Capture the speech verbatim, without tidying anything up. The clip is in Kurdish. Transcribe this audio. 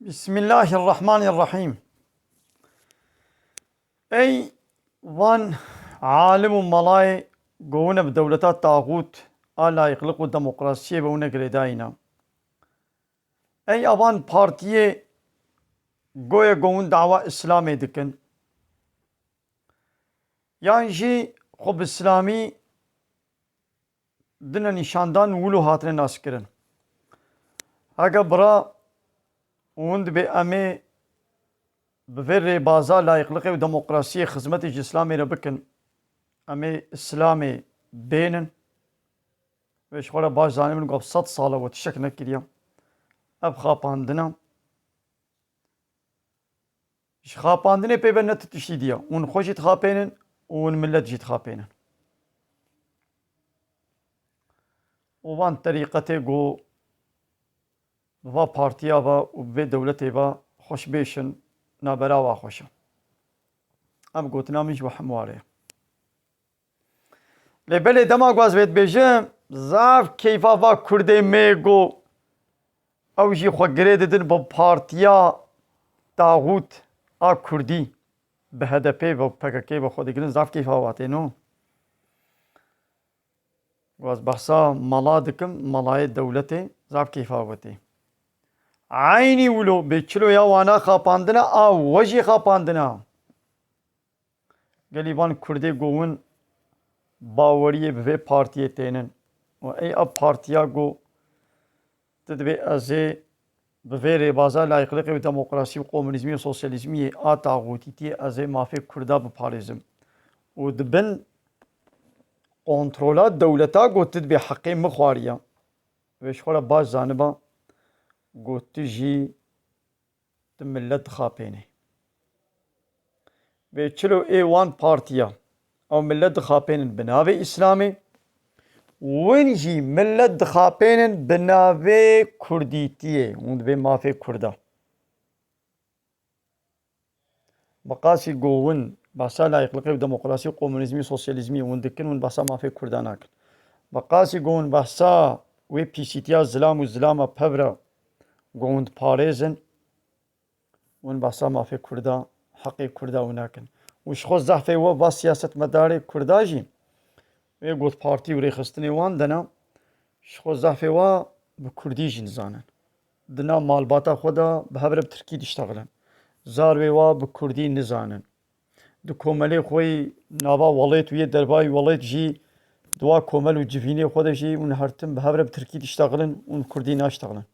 Bismillahirrahmanirrahîm. Ey van alim û malayê govine bi dewleta taxût a layîqliq û demokrasiyê ve wine girêdayîna. Ey avan partiyê goye govin dawa Îslamê dikin. Yan jî xwe bi Îslamî dine nîşandan wilo hatine naskirin. Heke bira hûn dibê em ê bi vê rêbaza layîqliqê û demokrasiyê xizmetê ji Îslamê re bikin, em ê Îslamê bênin. Wê ji xwe re baş zanibin ku ev sed sal e we tiştek nekiriye. Ev xapandina. Ji xapandinê pê ve ne tu tiştî diya. Hûn xwe jî dixapênin û hûn millet jî dixapênin. Û van terîqetê ku bi va partiya ve û bi vê dewletê ve xweş bêşin, nabera wa xweş e. Ev gotina min ji we hemû re ye. Lê belê dema ku ez vê dibêjim, zaf keyfa va Kurdê me ku ew jî xwe girê didin bi partiya taxût a Kurdî, bi H D P ve û P K K ve xwe digirin, zaf keyfa wa tê no. Ku ez behsa mala dikim, malayê dewletê, zaf keyfa we tê. Eynî wilo bê çilo ya wana xapandina a we jî xapandina. Gelî van Kurdê govin baweriyê bi vê partiyê tênin. Û ey ev partiya ku tu dibê ez ê bi vê rêbaza layîqliqê û demokrasî û komunîzmî û sosyalîzmî yê a taxûtîtiyê ez ê mafê Kurda biparêzim. Û di bin kontrola dewleta ku tu dibê heqê min xwariya. Wê ji xwe re baş zaniba ku tu jî tu millet dixapênê. Bê çilo ê wan partiya ew millet dixapênin bi navê Îslamê, win jî millet dixapênin bi navê Kurdîtiyê. Hûn dibê mafê Kurda. Bi qasî ku win behsa layîqliqê û demokrasî û komunîzmî û sosyalîzmî win dikin, win behsa mafê Kurda nakin. Bi qasî ku win behsa wê pîsîtiya zilam û zilama pevra ku win diparêzin, win behsa mafê Kurda, heqê Kurda win nakin. Û ji xwe zehfê we va siyasetmedarê Kurda jî, wê got partî û rêxistinê wan de ne, ji xwe zehfê wa bi Kurdî jî nizanin. Di nav malbata xwe de bi hev re bi Tirkî diştexilin. Zarwê wa bi Kurdî nizanin. Di komelê xwe yî nava welêt û yê dervayî welêt jî, di wa komel û civînê xwe de jî hûn her tim bi hev re bi Tirkî diştexilin, hûn bi Kurdî naştexilin.